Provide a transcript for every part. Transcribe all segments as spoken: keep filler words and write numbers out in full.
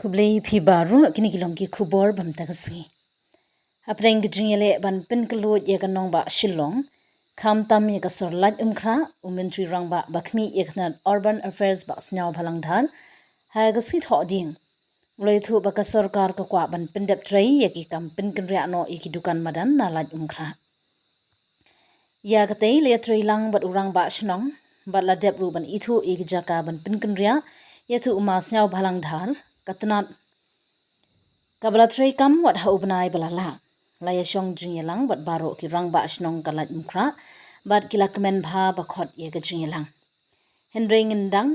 Khublei phi baroh, kine ki long ki khubor bam ta ka sngi. Hapdeng ka jingïaleh ban pynkylluid ïa ka nongbah Shillong, khamtam ïa ka sor Laitumkhrah, u Myntri Rangbah ba khmih ïa ka tnat Urban Affairs Bah Sniawbhalang Dhar, ha ka sngi Thohdieng u la ïathuh ba ka sorkar ka kwah ban pyndep trei ïa ki kam pynkynriah noh ïa ki dukan madan na Laitumkhrah. Ïa katei la ïatrei lang bad u Rangbah Shnong bad la dep ruh ban ithuh ïa ki jaka ban pynkynriah, ïathuh u Ma Sniawbhalang Dhar. Ka tnat kaba la trei kam wat ha u bnai ba la lah, la ïashong jingïalang bad baroh ki Rangbah Shnong ka Laitumkhrah bad ki la kmen bha ba khot ïa ka jingïalang. Hynrei ngin dang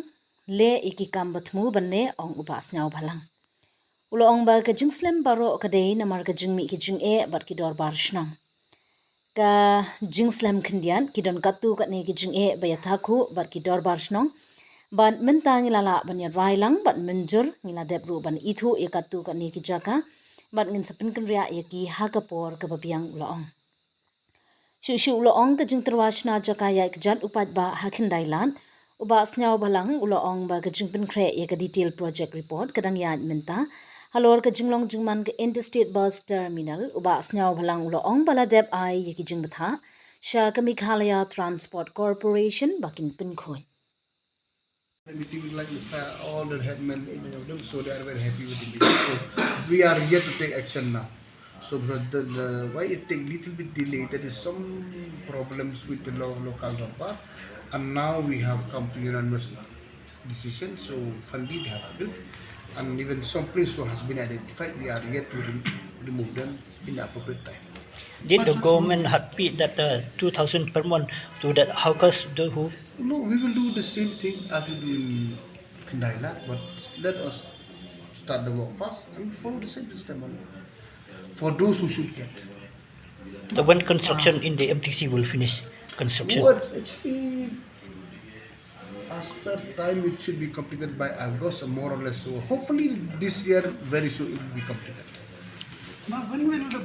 leh ïa ki kam ba thmu ban leh, ong u Bah Sniawbhalang. U la ong ba ka jingslem baroh ka dei namar ka jingmih ki jingeh bad ki dorbar shnong. Ka jingslem khyndiat, ki don katto katne ki jingeh ba ïatakhuh bad ki dorbar shnong. Bad mynta ngi la lah ban ïarai lang bad mynjur, ngi la dep ruh ban ithuh ïa katto katne ki jaka bad ngin sa pynkynriah ïa ki ha ka por kaba biang, u la ong. Shuh shuh u la ong ka jingtyrwa shna jaka ïaid kjat u paidbah ha Khyndailad, u Bah Sniawbhalang u la ong ba ka jingpynkhreh ïa ka detail project report ka dang ïaid mynta. Halor ka jinglong jingman ka Interstate Bus Terminal, u Bah Sniawbhalang u la ong ba la dep ai ïa ki jingbthah sha ka Meghalaya Transport Corporation ba kin pynkhuid. The meeting, like, uh, all the headmen, many of them, so they are very happy with the meeting. So we are here to take action now. So because the, the why it take little bit delay, there is some problems with the lo-, local dorbar, and now we have come to unanimous decision. So finally they have agreed, and even some place who has been identified, we are yet to re-, remove them in the appropriate time. Did the government had paid that uh, two thousand per month to that hawkers the who? No, we will do the same thing as we do in Khyndailad, but let us start the work first and follow the same system only. For those who should get. The when construction in the M T C will finish construction? What actually, as per time, it should be completed by August, more or less. So hopefully this year, very soon it will be completed. Now, when will the